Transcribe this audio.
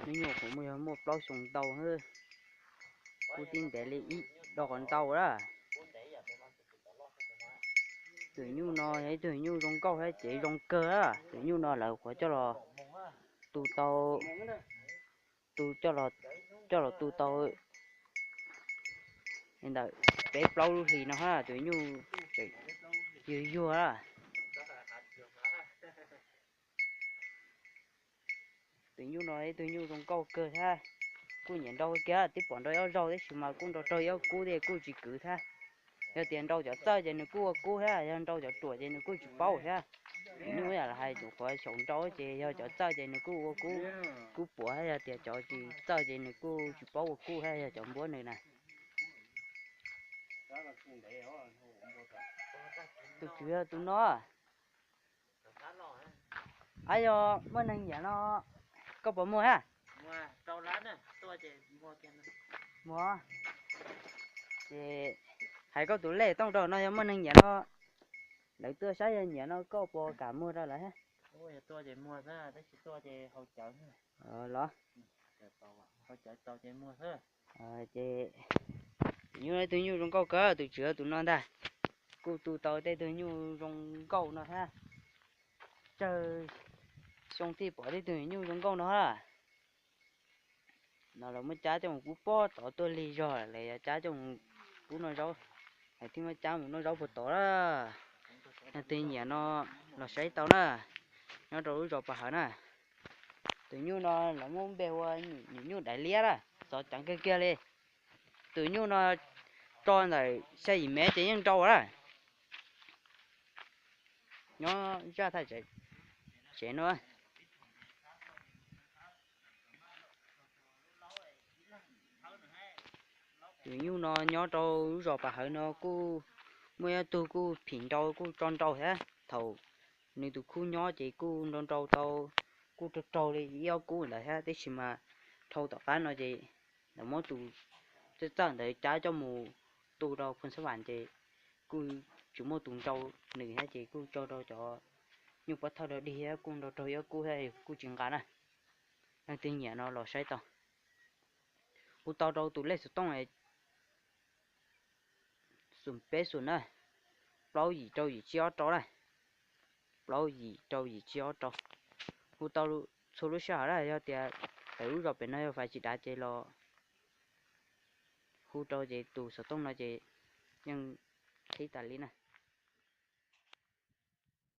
Hnub nyoog kuv muaj yog muaj plaub xyoo ntau, kuj tib ntev li ib do qhov ntau lawm. Tus nyuj no yog ib tug nyuj zoo nkauj thiab cev zoo kawg. Tus nyuj no lawv qhuav coj los tu tau, tu, coj los tu tau li ntawm peb plaub lub hlis no hab. Tus nyuj tseem yuag yuag. Tus nyuj no ib tug nyuj zoo nkauj kawg thiab, kuj nyiam nrau kiag, twb pom nrau ib ob zaug tab sis mas kuj nrau raug ib ob kub thiab kuj tsis kwv thiab. Yog tias nrau cov txawj ces nws kuj ua kub thiab, yog nrau cov ruam ces nws kuj tsis paub thiab. Tus nyuj yam li hais tus qhuav xyaum nrau ces yog cov txawj ces nws kuj ua kub, kub puav thiab, yog tias cov tsis txawj ces nws kuj tsis paub ua kub thiab, yog cov npuab nws na. Tus tswv yog tus no. Ab, yog muaj neeg nyiam no koj puas muag hab? Muag. Ces hais koj tus lej tooj rau no, yog muaj neeg nyiam no lawv tuaj saib yog nyiam no koj puas kam muag rau lawv hab? Los, ces tus nyuj, tus nyuj zoo nkauj kawg, tus tswv tus no ntag. Kuj tu tau tej tug nyuj zoo nkauj no thiab. Tsawg xyoo thiaj pom tej tug nyuj zoo nkauj no hab. No los muab cab coj mus kub pob tod tuaj lig zog lawm, yuav cab coj mus kub noj zaub, thiaj muab cab mus noj zaub puag tod lawm. Leej twg nyiam no los saib tau na, nyob rau lub zos Pas Hawv na. Tus nyuj no lawv muab npe ua nyuj daiv liab na, txov ceev kawg kiag li. Tus nyuj no tso ntawm xya yim mev ces yeej nrau na. Nyob zaj thaj tsev no. Tus nyuj no nyob rau lub zos Pas Hawv no kuj muaj ib tug kuj phim nrau kuj tso nrau thiab. Thaum nws tus khub nyob ces kuj nrau nrau tau, kuj raug raug li ib ob kub ntawd thiab, tab sis mas dhau tom qab no ces lawv muab tus txawj txawj ntawd cab coj mus tu rau Phoos Xab Vam ces kuj tsis muaj tus nrau nws thiab ces kuj tso rau cov nyuj pob thawj rau dig thiab kuj nrau raug ib ob kub thiab kuj tsis nqa na. Leej twg nyiam no los saib tau. Hu tau rau tus lej xov tooj xum peb xum na, plaub yim rau yim tsib ob rau na, plaub yim rau yim tsib ob rau. Hu tau txhua lub sij hawm na, yog tias lawv lub zos pem no yog fais tsis dav ces los hu rau ces tus xov tooj no ces yeej qhib tas li na.